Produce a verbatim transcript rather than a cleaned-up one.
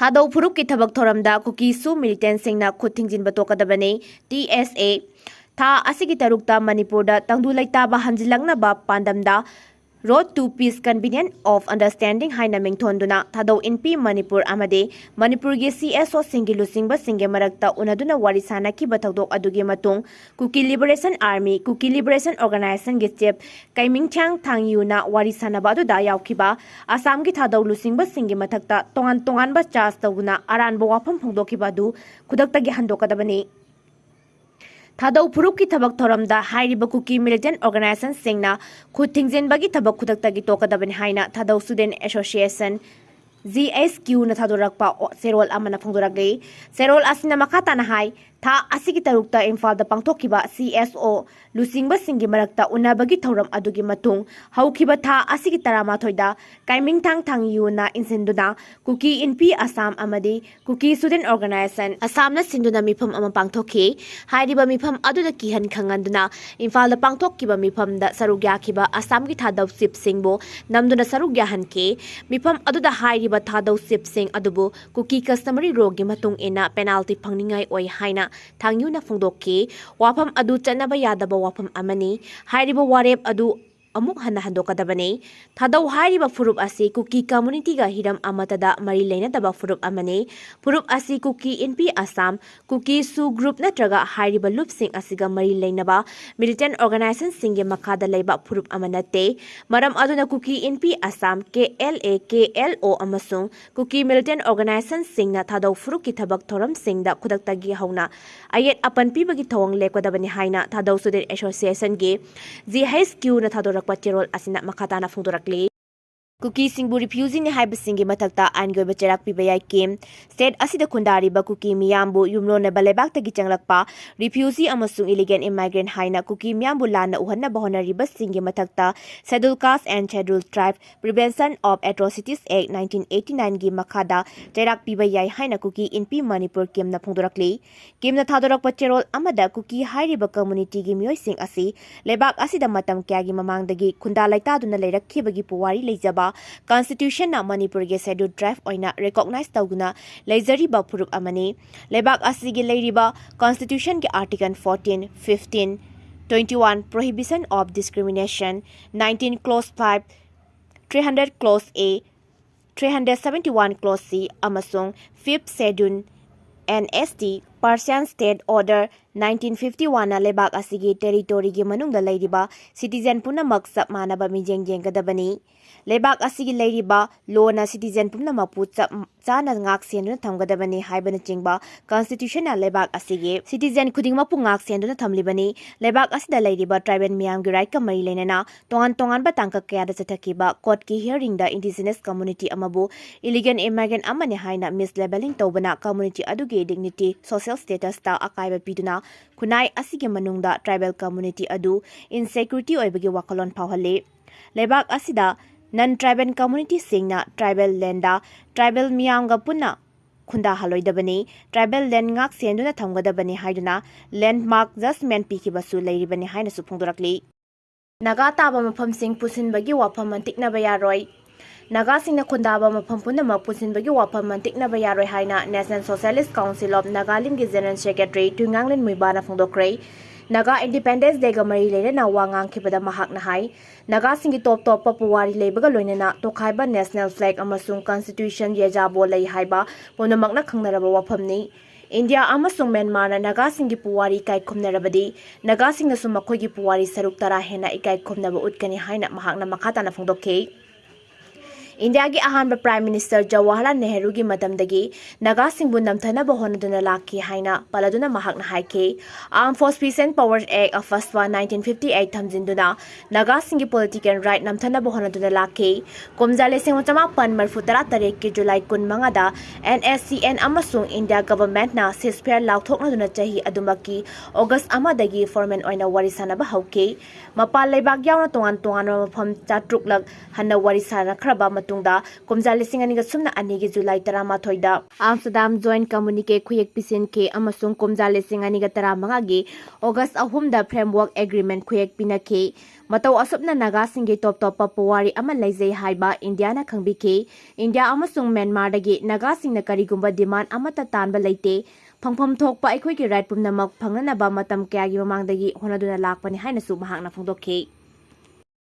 ꯊꯥꯗꯧ ꯐꯨꯔꯨꯞꯀꯤ ꯊꯕꯛ ꯊꯧꯔꯝꯗ ꯀꯨꯀꯤꯁꯨ ꯃꯤꯂꯤꯇꯦꯟꯁꯤꯡꯅ ꯈꯨꯠ ꯊꯤꯡꯖꯤꯟꯕ ꯇꯣꯛꯀꯗꯕꯅꯤ꯫ ꯇꯤ ꯑꯦꯁ ꯑꯦ ꯊꯥ ꯑꯁꯤꯒꯤ ꯇꯔꯨꯛꯇ ꯃꯅꯤꯄꯨꯔꯗ ꯇꯪꯗꯨ ꯂꯩꯇꯥꯕ ꯍꯟꯖꯤꯜꯂꯛꯅꯕ ꯄꯥꯟꯗꯝꯗ Road to Peace Convenient of Understanding ꯍꯥꯏꯅ ꯃꯤꯡꯊꯣꯟꯗꯨꯅ ꯊꯥꯗꯧ ꯏꯟꯄꯤ ꯃꯅꯤꯄꯨꯔ ꯑꯃꯗꯤ ꯃꯅꯤꯄꯨꯔꯒꯤ ꯁꯤ ꯑꯦꯁ ꯑꯣꯁꯤꯡꯒꯤ ꯂꯨꯆꯤꯡꯕꯁꯤꯡꯒꯤ ꯃꯔꯛꯇ ꯎꯅꯗꯨꯅ ꯋꯥꯔꯤ ꯁꯥꯅꯈꯤꯕ ꯊꯧꯗꯣꯛ ꯑꯗꯨꯒꯤ ꯃꯇꯨꯡ ꯀꯨꯀꯤ ꯂꯤꯕꯔꯦꯁꯟ ꯑꯥꯔꯃꯤ, ꯀꯨꯀꯤ ꯂꯤꯕꯔꯦꯁꯟ ꯑꯣꯔꯒꯅꯥꯏꯖꯦꯁꯟꯒꯤ ꯆꯤꯐ ꯀꯩꯃꯤꯡꯊ꯭ꯌꯥꯡ ꯊꯥꯡꯌꯨꯅ ꯋꯥꯔꯤ ꯁꯥꯅꯕ ꯑꯗꯨꯗ ꯌꯥꯎꯈꯤꯕ ꯑꯁꯥꯝꯒꯤ ꯊꯥꯗꯧ ꯂꯨꯆꯤꯡꯕꯁꯤꯡꯒꯤ ꯃꯊꯛꯇ ꯇꯣꯉꯥꯟ ꯇꯣꯉꯥꯟꯕ ꯆꯥꯔꯖ ꯇꯧꯗꯨꯅ ꯑꯔꯥꯟꯕ ꯋꯥꯐꯝ ꯐꯣꯡꯗꯣꯛꯈꯤꯕ ꯑꯗꯨ ꯈꯨꯗꯛꯇꯒꯤ ꯍꯟꯗꯣꯛꯀꯗꯕꯅꯤ꯫ ꯊꯥꯗꯧ ꯐꯨꯔꯨꯞꯀꯤ ꯊꯕꯛ ꯊꯧꯔꯝꯗ ꯍꯥꯏꯔꯤꯕ ꯀꯨꯀꯤ ꯃꯤꯂꯤꯇꯦꯟ ꯑꯣꯔꯒꯅꯥꯏꯖꯦꯁꯟꯁꯤꯡꯅ ꯈꯨꯠ ꯊꯤꯡꯖꯤꯟꯕꯒꯤ ꯊꯕꯛ ꯈꯨꯗꯛꯇꯒꯤ ꯇꯣꯛꯀꯗꯕꯅꯤ ꯍꯥꯏꯅ ꯊꯥꯗꯧ ꯁ꯭ꯇꯨꯗꯦꯟ ꯑꯦꯁꯣꯁꯤꯌꯦꯁꯟ, ꯖꯤ ꯑꯩꯆ ꯀ꯭ꯌꯨꯅ ꯊꯥꯗꯣꯔꯛꯄ ꯆꯦꯔꯣꯜ ꯑꯃꯅ ꯐꯣꯡꯗꯣꯔꯛꯂꯤ꯫ ꯆꯦꯔꯣꯜ ꯑꯁꯤꯅ ꯃꯈꯥ ꯇꯥꯅ ꯍꯥꯏ, ꯊꯥ ꯑꯁꯤꯒꯤ ꯇꯔꯨꯛꯇ ꯏꯝꯐꯥꯜꯗ ꯄꯥꯡꯊꯣꯛꯈꯤꯕ ꯁꯤ ꯑꯦꯁ ꯑꯣ ꯂꯨꯆꯤꯡꯕꯁꯤꯡꯒꯤ ꯃꯔꯛꯇ ꯎꯅꯕꯒꯤ ꯊꯧꯔꯝ ꯑꯗꯨꯒꯤ ꯃꯇꯨꯡ ꯍꯧꯈꯤꯕ ꯊꯥ ꯑꯁꯤꯒꯤ ꯇꯔꯥꯃꯥꯊꯣꯏꯗ ꯀꯥꯏꯃꯤꯡꯊꯥꯡ ꯊꯥꯡꯌꯨꯅ ꯏꯟꯁꯤꯟꯗꯨꯅ ꯀꯨꯀꯤ ꯏꯟꯄꯤ ꯑꯁꯥꯝ ꯑꯃꯗꯤ ꯀꯨꯀꯤ ꯁ꯭ꯇꯨꯗꯦꯟ ꯑꯣꯔꯒꯅꯥꯏꯖꯦꯁꯟ ꯑꯁꯥꯝꯅ ꯁꯤꯟꯗꯨꯅ ꯃꯤꯐꯝ ꯑꯃ ꯄꯥꯡꯊꯣꯛꯈꯤ꯫ ꯍꯥꯏꯔꯤꯕ ꯃꯤꯐꯝ ꯑꯗꯨꯗ ꯀꯤꯍꯟ ꯈꯪꯍꯟꯗꯨꯅ ꯏꯝꯐꯥꯜꯗ ꯄꯥꯡꯊꯣꯛꯈꯤꯕ ꯃꯤꯐꯝꯗ ꯁꯔꯨꯛ ꯌꯥꯈꯤꯕ ꯑꯁꯥꯝꯒꯤ ꯊꯥꯗꯧ ꯆꯤꯐꯁꯤꯡꯕꯨ ꯅꯝꯗꯨꯅ ꯁꯔꯨꯛ ꯌꯥꯍꯟꯈꯤ꯫ ꯃꯤꯐꯝ ꯑꯗꯨꯗ ꯍꯥꯏꯔꯤꯕ ꯊꯥꯗꯧ ꯆꯤꯐꯁꯤꯡ ꯑꯗꯨꯕꯨ ꯀꯨꯀꯤ customary lawꯒꯤ ꯃꯇꯨꯡ ꯏꯟꯅ penalty ꯐꯪꯅꯤꯡꯉꯥꯏ ꯑꯣꯏ ꯍꯥꯏꯅ ꯊꯥꯡꯌꯨꯅ ꯐꯣꯡꯗꯣꯛꯈꯤ꯫ ꯋꯥꯐꯝ ꯑꯗꯨ ꯆꯠꯅꯕ ꯌꯥꯗꯕ ꯋꯥꯐꯝ ꯑꯃꯅꯤ꯫ ꯍꯥꯏꯔꯤꯕ ꯋꯥꯔꯦꯞ ꯑꯗꯨ ꯑꯃꯨꯛ ꯍꯟꯅ ꯍꯟꯗꯣꯛꯀꯗꯕꯅꯤ꯫ ꯊꯥꯗꯧ ꯍꯥꯏꯔꯤꯕ ꯐꯨꯔꯨꯞ ꯑꯁꯤ ꯀꯨꯀꯤ communityꯒ ꯍꯤꯔꯝ ꯑꯃꯠꯇꯗ ꯃꯔꯤ ꯂꯩꯅꯗꯕ ꯐꯨꯔꯨꯞ ꯑꯃꯅꯤ꯫ ꯐꯨꯔꯨꯞ ꯑꯁꯤ ꯀꯨꯀꯤ ꯏꯟꯄꯤ ꯑꯁꯥꯝ, ꯀꯨꯀꯤ ꯁꯨ ꯒ꯭ꯔꯨꯞ ꯅꯠꯇ꯭ꯔꯒ ꯍꯥꯏꯔꯤꯕ ꯂꯨꯞꯁꯤꯡ ꯑꯁꯤꯒ ꯃꯔꯤ ꯂꯩꯅꯕ ꯃꯤꯂꯤꯇꯦꯟ ꯑꯣꯔꯒꯅꯥꯏꯖꯦꯁꯟꯁꯤꯡꯒꯤ ꯃꯈꯥꯗ ꯂꯩꯕ ꯐꯨꯔꯨꯞ ꯑꯃ ꯅꯠꯇꯦ꯫ ꯃꯔꯝ ꯑꯗꯨꯅ ꯀꯨꯀꯤ ꯏꯟꯄꯤ ꯑꯁꯥꯝ, ꯀꯦ ꯑꯦꯜ ꯑꯦ, ꯀꯦ ꯑꯦꯜ ꯑꯣ ꯑꯃꯁꯨꯡ ꯀꯨꯀꯤ ꯃꯤꯂꯤꯇꯦꯟ ꯑꯣꯔꯒꯅꯥꯏꯖꯦꯁꯟꯁꯤꯡꯅ ꯊꯥꯗꯧ ꯐꯨꯔꯨꯞꯀꯤ ꯊꯕꯛ ꯊꯧꯔꯝꯁꯤꯡꯗ ꯈꯨꯗꯛꯇꯒꯤ ꯍꯧꯅ ꯑꯌꯦꯠ ꯑꯄꯟ ꯄꯤꯕꯒꯤ ꯊꯧꯑꯣꯡ ꯂꯦꯞꯀꯗꯕꯅꯤ ꯍꯥꯏꯅ ꯊꯥꯗꯧ ꯁ꯭ꯇꯨꯗꯦꯟ ꯑꯦꯁꯣꯁꯤꯌꯦꯁꯟꯒꯤ, ꯖꯤ ꯑꯩꯆ ꯀ꯭ꯌꯨꯅ ꯊꯥꯗꯣꯔꯛꯄ ꯆꯦꯔꯣꯜ ꯑꯁꯤꯅ ꯃꯈꯥ ꯇꯥꯅ ꯐꯣꯡꯗꯣꯔꯛꯂꯤ꯫ ꯀꯨꯀꯤꯁꯤꯡꯕꯨ ꯔꯤꯐ꯭ꯌꯨꯖꯤꯅꯤ ꯍꯥꯏꯕꯁꯤꯡꯒꯤ ꯃꯊꯛꯇ ꯑꯥꯏꯟꯒꯤ ꯑꯣꯏꯕ ꯆꯩꯔꯥꯛ ꯄꯤꯕ ꯌꯥꯏ꯫ ꯀꯦꯝ ꯁ꯭ꯇꯦꯠ ꯑꯁꯤꯗ ꯈꯨꯟꯗꯥꯔꯤꯕ ꯀꯨꯀꯤ ꯃꯤꯌꯥꯝꯕꯨ ꯌꯨꯝꯂꯣꯟꯅꯕ ꯂꯩꯕꯥꯛꯇꯒꯤ ꯆꯪꯂꯛꯄ ꯔꯤꯐ꯭ꯌꯨꯖꯤ ꯑꯃꯁꯨꯡ ꯏꯂꯤꯒꯦꯜ ꯏꯃꯥꯏꯒ꯭ꯔꯦꯟ ꯍꯥꯏꯅ ꯀꯨꯀꯤ ꯃꯤꯌꯥꯝꯕꯨ ꯂꯥꯟꯅ ꯎꯍꯟꯅꯕ ꯍꯣꯠꯅꯔꯤꯕꯁꯤꯡꯒꯤ ꯃꯊꯛꯇ Scheduled Caste and Scheduled Tribe Prevention of Atrocities Act nineteen eighty nineꯒꯤ ꯃꯈꯥꯗ ꯆꯩꯔꯥꯛ ꯄꯤꯕ ꯌꯥꯏ ꯍꯥꯏꯅ ꯀꯨꯀꯤ ꯏꯟꯄꯤ ꯃꯅꯤꯄꯨꯔ ꯀꯦꯝꯅ ꯐꯣꯡꯗꯣꯔꯛꯂꯤ꯫ ꯀꯦꯝꯅ ꯊꯥꯗꯣꯔꯛꯄ ꯆꯦꯔꯣꯜ ꯑꯃꯗ ꯀꯨꯀꯤ ꯍꯥꯏꯔꯤꯕ communityꯒꯤ ꯃꯤꯑꯣꯏꯁꯤꯡ ꯑꯁꯤ ꯂꯩꯕꯥꯛ ꯑꯁꯤꯗ ꯃꯇꯝ ꯀꯌꯥꯒꯤ ꯃꯃꯥꯡꯗꯒꯤ ꯈꯨꯟꯗꯥ ꯂꯩꯇꯥꯗꯨꯅ ꯂꯩꯔꯛꯈꯤꯕꯒꯤ ꯄꯨꯋꯥꯔꯤ ꯂꯩꯖꯕ Constitution ꯅ ꯃꯅꯤꯄꯨꯔꯒꯤ Scheduled Tribe ꯑꯣꯏꯅ recognize ꯇꯧꯗꯨꯅ ꯂꯩꯖꯔꯤꯕ ꯐꯨꯔꯨꯞ ꯑꯃꯅꯤ꯫ ꯂꯩꯕꯥꯛ ꯑꯁꯤꯒꯤ ꯂꯩꯔꯤꯕ Constitution ꯒꯤ Article fourteen, fifteen, twenty-one, Prohibition of Discrimination, nineteen, Clause five, three hundred, Clause A, three hundred seventy-one, Clause C, ꯑꯃꯁꯨꯡ Fifth Schedule, N S T, Partial State Order, nineteen fifty-one ꯅ ꯂꯩꯕꯥꯛ ꯑꯁꯤꯒꯤ territory ꯒꯤ ꯃꯅꯨꯡꯗ ꯂꯩꯔꯤꯕ citizen ꯄꯨꯝꯅꯃꯛ ꯆꯞ ꯃꯥꯟꯅꯕ ꯃꯤꯠꯌꯦꯡ ꯌꯦꯡꯒꯗꯕꯅꯤ꯫ ꯂꯩꯕꯥꯛ ꯑꯁꯤꯒꯤ ꯂꯩꯔꯤꯕ law ꯅ citizen ꯄꯨꯝꯅꯃꯛꯄꯨ ꯆꯞ ꯆꯥꯅ ꯉꯥꯛ ꯁꯦꯟꯗꯨꯅ ꯊꯝꯒꯗꯕꯅꯤ ꯍꯥꯏꯕꯅꯆꯤꯡꯕ Constitution ꯅ ꯂꯩꯕꯥꯛ ꯑꯁꯤꯒꯤ citizen ꯈꯨꯗꯤꯡꯃꯛꯄꯨ ꯉꯥꯛ ꯁꯦꯟꯗꯨꯅ ꯊꯝꯂꯤꯕꯅꯤ꯫ ꯂꯩꯕꯥꯛ ꯑꯁꯤꯗ ꯂꯩꯔꯤꯕ tribal ꯃꯤꯌꯥꯝꯒꯤ right ꯀ ꯃꯔꯤ ꯂꯩꯅꯅ ꯇꯣꯉꯥꯟ ꯇꯣꯉꯥꯟꯕ ꯇꯥꯡꯀꯛ ꯀꯌꯥꯗ ꯆꯠꯊꯈꯤꯕ court ꯀꯤ hearing ꯗ indigenous community ꯑꯃꯕꯨ illegal immigrant ꯑꯃꯅꯤ ꯍꯥꯏꯅ mislebeling ꯇꯧꯕꯅ community ꯑꯗꯨꯒꯤ dignity, social status ꯇ ꯑꯀꯥꯏꯕ ꯄꯤꯗꯨꯅ ꯈꯨꯟꯅꯥꯏ ꯑꯁꯤꯒꯤ ꯃꯅꯨꯡꯗ tribal community ꯑꯗꯨ insecurity ꯑꯣꯏꯕꯒꯤ ꯋꯥꯈꯜꯂꯣꯟ ꯐꯥꯎꯍꯜꯂꯤ꯫ ꯂꯩꯕꯥꯛ ꯑꯁꯤꯗ non tribal community ꯁꯤꯡꯅ tribal land ꯗ tribal ꯃꯤꯌꯥꯝꯒ ꯄꯨꯟꯅ ꯈꯨꯟꯗꯥꯍꯜꯂꯣꯏꯗꯕꯅꯤ, tribal land ꯉꯥꯛ ꯁꯦꯟꯗꯨꯅ ꯊꯝꯒꯗꯕꯅꯤ ꯍꯥꯏꯗꯨꯅ landmark judgment ꯄꯤꯈꯤꯕꯁꯨ ꯂꯩꯔꯤꯕꯅꯤ ꯍꯥꯏꯅꯁꯨ ꯐꯣꯡꯗꯣꯔꯛꯂꯤ꯫ ꯅꯥꯒꯥ ꯇꯥꯕ ꯃꯐꯝꯁꯤꯡ ꯄꯨꯟꯁꯤꯟꯕꯒꯤ ꯋꯥꯐꯝ ꯃꯟꯇꯤꯛꯅꯕ ꯌꯥꯔꯣꯏ꯫ ꯅꯥꯒꯥꯁꯤꯡꯅ ꯈꯨꯟꯗꯥꯕ ꯃꯐꯝ ꯄꯨꯝꯅꯃꯛ ꯄꯨꯟꯁꯤꯟꯕꯒꯤ ꯋꯥꯐꯝ ꯃꯟꯇꯤꯛꯅꯕ ꯌꯥꯔꯣꯏ ꯍꯥꯏꯅ National Socialist Council of Nagalimꯒꯤ General Secretary ꯇꯨꯏꯉꯥꯡꯂꯦꯟ ꯃꯨꯏꯕꯥꯅ ꯐꯣꯡꯗꯣꯛꯈ꯭ꯔꯦ꯫ Naga Independence Day ꯒ ꯃꯔꯤ ꯂꯩꯅꯅ ꯋꯥ ꯉꯥꯡꯈꯤꯕꯗ ꯃꯍꯥꯛꯅ ꯍꯥꯏ, ꯅꯥꯒꯥꯁꯤꯡꯒꯤ ꯇꯣꯞ ꯇꯣꯞꯄ ꯄꯨꯋꯥꯔꯤ ꯂꯩꯕꯒ ꯂꯣꯏꯅꯅ ꯇꯣꯈꯥꯏꯕ national flag ꯑꯃꯁꯨꯡ Constitution ꯌꯦꯖꯥꯕꯣ ꯂꯩ ꯍꯥꯏꯕ ꯄꯨꯝꯅꯃꯛꯅ ꯈꯪꯅꯔꯕ ꯋꯥꯐꯝꯅꯤ꯫ ꯏꯟꯗꯤꯌꯥ ꯑꯃꯁꯨꯡ ꯃ꯭ꯌꯥꯟꯃꯥꯔꯅ ꯅꯥꯒꯥꯁꯤꯡꯒꯤ ꯄꯨꯋꯥꯔꯤ ꯏꯀꯥꯏ ꯈꯨꯝꯅꯔꯕꯗꯤ, ꯅꯥꯒꯥꯁꯤꯡꯅꯁꯨ ꯃꯈꯣꯏꯒꯤ ꯄꯨꯋꯥꯔꯤ ꯁꯔꯨꯛ ꯇꯔꯥ ꯍꯦꯟꯅ ꯏꯀꯥꯏ ꯈꯨꯝꯅꯕ ꯎꯠꯀꯅꯤ ꯍꯥꯏꯅ ꯃꯍꯥꯛꯅ ꯃꯈꯥ ꯇꯥꯅ ꯐꯣꯡꯗꯣꯛꯈꯤ꯫ ꯏꯟꯗꯤꯌꯥꯒꯤ ꯑꯍꯥꯟꯕ Prime Minister ꯖꯋꯥꯍꯔꯂꯥꯜ ꯅꯦꯍꯔꯨꯒꯤ ꯃꯇꯝꯗꯒꯤ ꯅꯥꯒꯥꯁꯤꯡꯕꯨ ꯅꯝꯊꯅꯕ ꯍꯣꯠꯅꯗꯨꯅ ꯂꯥꯛꯈꯤ ꯍꯥꯏꯅ ꯄꯜꯂꯗꯨꯅ ꯃꯍꯥꯛꯅ ꯍꯥꯏꯈꯤ, Armed Force Peace and Powers Act, AFPAW nineteen fifty eight ꯊꯝꯖꯤꯟꯗꯨꯅ ꯅꯥꯒꯥꯁꯤꯡꯒꯤ political right ꯅꯝꯊꯅꯕ ꯍꯣꯠꯅꯗꯨꯅ ꯂꯥꯛꯈꯤ꯫ ꯀꯨꯝꯖꯥ ꯂꯤꯁꯤꯡ ꯑꯃ ꯆꯃꯥꯄꯟ ꯃꯔꯤꯐꯨ ꯇꯔꯥ ꯇꯔꯦꯠꯀꯤ July ꯀꯨꯟꯃꯉꯥꯗ N S C N ꯑꯃꯁꯨꯡ India governmentꯅ ceasefire ꯂꯥꯎꯊꯣꯛꯅꯗꯨꯅ ꯆꯍꯤ ꯑꯗꯨꯃꯛꯀꯤ August ꯑꯃꯗꯒꯤ foreman ꯑꯣꯏꯅ ꯋꯥꯔꯤ ꯁꯥꯟꯅꯕ ꯍꯧꯈꯤ꯫ ꯃꯄꯥꯟ ꯂꯩꯕꯥꯛ ꯌꯥꯎꯅ ꯇꯣꯉꯥꯟ ꯇꯣꯉꯥꯟꯕ ꯃꯐꯝ ꯆꯥꯇ꯭ꯔꯨꯛꯂꯛ ꯍꯟꯅ ꯋꯥꯔꯤ ꯁꯥꯟꯅꯈ꯭ꯔꯕ ꯃꯇꯨꯡꯗ, ꯀꯨꯝꯖꯥ ꯂꯤꯁꯤꯡ ꯑꯅꯤꯒ ꯁꯨꯞꯅ ꯑꯅꯤꯒꯤ July ꯇꯔꯥꯃꯥꯊꯣꯏꯗ Amsterdam Joint Communique ꯈꯨꯌꯦꯛ ꯄꯤꯁꯤꯟꯈꯤ ꯑꯃꯁꯨꯡ ꯀꯨꯝꯖꯥ ꯂꯤꯁꯤꯡ ꯑꯅꯤꯒ ꯇꯔꯥꯃꯉꯥꯒꯤ August ꯑꯍꯨꯝꯗ Framework Agreement ꯈꯨꯌꯦꯛ ꯄꯤꯅꯈꯤ꯫ ꯃꯇꯧ ꯑꯁꯨꯞꯅ ꯅꯥꯒꯥꯁꯤꯡꯒꯤ ꯇꯣꯞ ꯇꯣꯞꯄ ꯄꯨꯋꯥꯔꯤ ꯑꯃ ꯂꯩꯖꯩ ꯍꯥꯏꯕ ꯏꯟꯗꯤꯌꯥꯅ ꯈꯪꯕꯤꯈꯤ꯫ ꯏꯟꯗꯤꯌꯥ ꯑꯃꯁꯨꯡ ꯃ꯭ꯌꯥꯟꯃꯥꯔꯗꯒꯤ ꯅꯥꯒꯥꯁꯤꯡꯅ ꯀꯔꯤꯒꯨꯝꯕ demand ꯑꯃꯠꯇ ꯇꯥꯟꯕ ꯂꯩꯇꯦ꯫ ꯐꯪꯐꯝ ꯊꯣꯛꯄ ꯑꯩꯈꯣꯏꯒꯤ right ꯄꯨꯝꯅꯃꯛ ꯐꯪꯅꯅꯕ ꯃꯇꯝ ꯀꯌꯥꯒꯤ ꯃꯃꯥꯡꯗꯒꯤ ꯍꯣꯠꯅꯗꯨꯅ ꯂꯥꯛꯄꯅꯤ ꯍꯥꯏꯅꯁꯨ ꯃꯍꯥꯛꯅ ꯐꯣꯡꯗꯣꯛꯈꯤ꯫